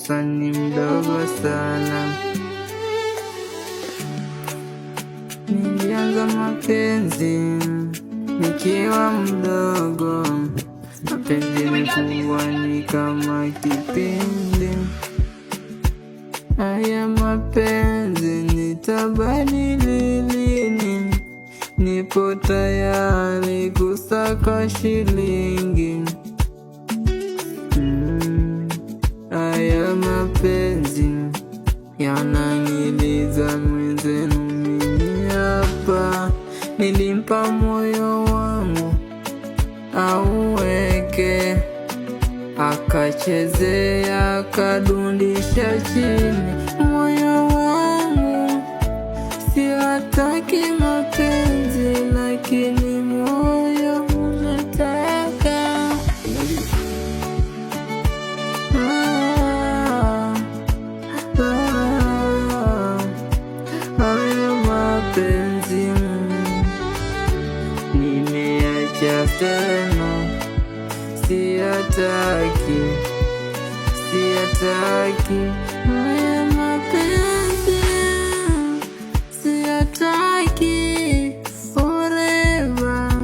sasa ni mdogo sana. Nilianza mapenzi nikiwa mdogo, mapenzi ilikuwa ni kama kipindi. Haya mapenzi nitabadili lini? Nipo tayari kusaka shilingi. Haya mapenzi yananiliza mwenzenu, mimi hapa nilimpa moyo wangu auweke, akachezea akadundisha chini moyo wangu. Siwataki mapenzi, lakini moyo unataka. Ah, ah, hayo mapenzi nimeacha tena, siyataki, siyataki.